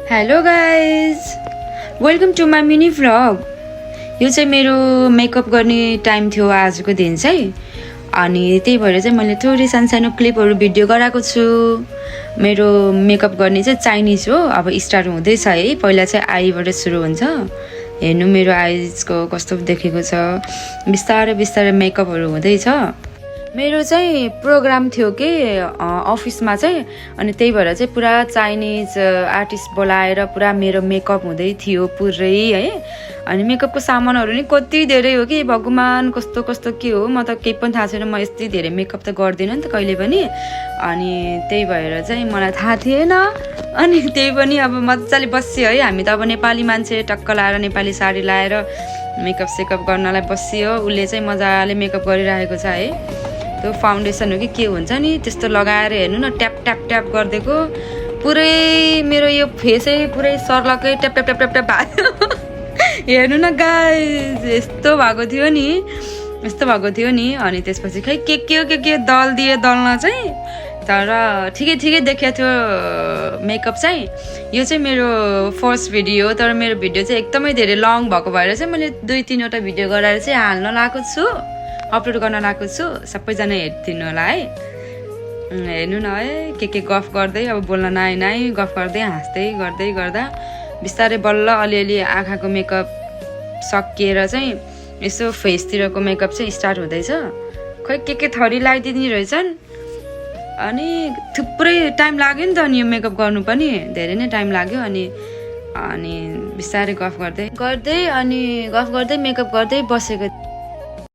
Hello guys, welcome to my mini vlog. यो चाहिँ मेरो मेकअप गर्ने टाइम थियो आजको दिन चाहिँ, अनि त्यही भएर चाहिँ मैले थोरै सानो क्लिपहरू भिडियो गराएको छु। मेरो मेकअप गर्ने चाहिँ चाइनिज हो, अब स्टार्ट हुँदैछ है। पहिला चाहिँ आईबाट सुरु हुन्छ। हेर्नु मेरो आइजको कस्तो देखेको छ, बिस्तारै बिस्तारै मेकअपहरू हुँदैछ। मेरो चाहिँ प्रोग्राम थियो कि अफिसमा चाहिँ, अनि त्यही भएर चाहिँ पुरा चाइनिज आर्टिस्ट बोलाएर पुरा मेरो मेकअप हुँदै थियो पुरै है। अनि मेकअपको सामानहरू नि कति धेरै हो कि भगवान्, कस्तो कस्तो के हो, म त केही पनि थाहा छैन। म यति धेरै मेकअप त गर्दिनँ नि त कहिले पनि, अनि त्यही भएर चाहिँ मलाई थाहा थिएन। अनि त्यही पनि अब मजाले बस्यो है। हामी त अब नेपाली मान्छे, टक्क लाएर नेपाली साडी लाएर मेकअप सेकअप गर्नलाई बसियो। उसले चाहिँ मजाले मेकअप गरिरहेको छ है। त्यो फाउन्डेसन हो कि के हुन्छ नि, त्यस्तो लगाएर हेर्नु न, ट्याप ट्याप ट्याप गरिदिएको पुरै मेरो यो फेसै पुरै सर्लकै ट्याप ट्याप ट्याप ट्याप ट्याप भयो। हेर्नु न गाइस, यस्तो भएको थियो नि। अनि त्यसपछि खै के दल दिए दल्न चाहिँ, तर ठिकै देखेको थियो मेकअप चाहिँ। यो चाहिँ मेरो फर्स्ट भिडियो, तर मेरो भिडियो चाहिँ एकदमै धेरै लङ भएको भएर चाहिँ मैले 2-3वटा भिडियो गराएर चाहिँ हाल्न लगाएको छु, अपलोड गर्न लगाएको छु। सबैजना हेरिदिनु होला है। हेर्नु न है, के गफ गर्दै, अब बोल्न नाइ गफ गर्दै हाँस्दै गर्दा बिस्तारै बल्ल अलिअलि आँखाको मेकअप सकिएर चाहिँ यसो फेसतिरको मेकअप चाहिँ स्टार्ट हुँदैछ। खै के थरी लगाइदिने रहेछन्। अनि थुप्रै टाइम लाग्यो नि त अनि यो मेकअप गर्नु पनि धेरै नै टाइम लाग्यो। अनि बिस्तारै गफ गर्दै मेकअप गर्दै बसेको